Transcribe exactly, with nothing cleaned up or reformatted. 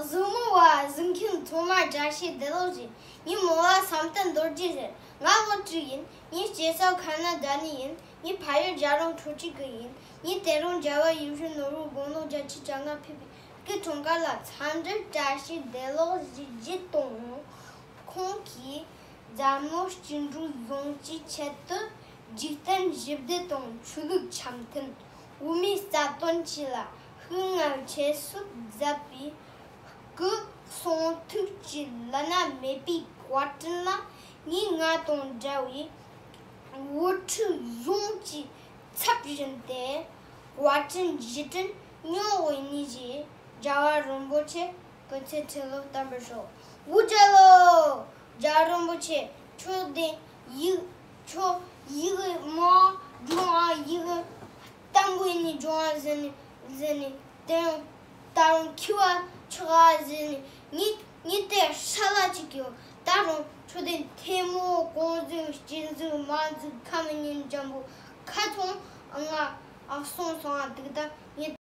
གཟིགས་མོ་བ་གཟིགས་མཁན་ཚང་མར་བཀྲ་ཤིས་བདེ་ལེགས་ཞུ། ངའི་མིང་ལ་བསམ་གཏན་རྡོ་རྗེ་ཟེར། ང་ལོ་དྲུག་ཡིན། ངའི་སྐྱེས་ས་ཁ་ན་ཌ་ནི་ཡིན། ངའི་ཕ་ཡུལ་རྒྱལ་རོང་ཁྲོ་ཆུ་གི་ཡིན། ངའི་དེ་རིང་རྒྱལ་བ་ཡིད་བཞིན་ནོར་བུ་དགུང་ལོ་བརྒྱད་ཅུ་གྱ་ལྔ་ཕེབས་པའི་སྐུ་འཁྲུངས་སྐར་ལ་འཚམས་འདྲི་བཀྲ་ཤིས་བདེ་ལེགས་ཞུ་རྒྱུ་དང་། ཁོང་གིས་འཛམ་གླིང་སྐྱེ་འགྲོ་ཡོངས་ཀྱི་ཆེད་དུ་འཇིག་རྟེན་ཞི་བདེ་དང་ཆོས་ལུགས་འཆམ་མཐུན། དབུ་མའི་རྩ་དོན་བཅས་ལ་ཤུགས་བསྔལ་ཆེ་སུ་མཛད་པའི་སྐུ་གསུང་ཐུགས་ཀྱི་བླ་ན་མེད་པའི་བཀའ་དྲིན་ལ། ངས་ང་དང་འདྲ་བའི་བོད་ཕྲུག་ཡོངས་ཀྱི་ཚབ་བཞིན་ཏེ་བཀའ་དྲིན་རྗེས་དྲན་སྙིང་དབུས་ནས་ཞུ། རྒྱལ་བ་རིན་པོ་ཆེ་སྐུ་ཚེ་ཁྲི་ལོ་བརྟན་པར་ཤོག་འུ་ཅག་ལོ། རྒྱལ་བ་རིན་པོ་ཆེ་ཁྱོད་དེ་ཡིག་ཁྱོད་ཡིག་མ་སྦྱོང་ཨ། ཡིག་གཏམ་དགོས་ནས་སྦྱོང་ཨ་ཟེར་ནས་ཟེར་ནས་དེ་ཡང་ད་རུང་ཁྱི་བ་ཆགས་ཨ་ཟེར་ནས་ངས་ངས་དེ་ཧྲ་ལ་ཅིག་གི། ད་རུང་ཁྱོད་དེ་ཐལ་མོ་གང་ཟིག་གཅིག་ཟིག་མ་ཟིག་ཁ་མི་ཉན་འཇམ་པོ་ཁ་ཚོང་ང་ཨ་སོང་སོང་ཨ། དུག་ད་ངས།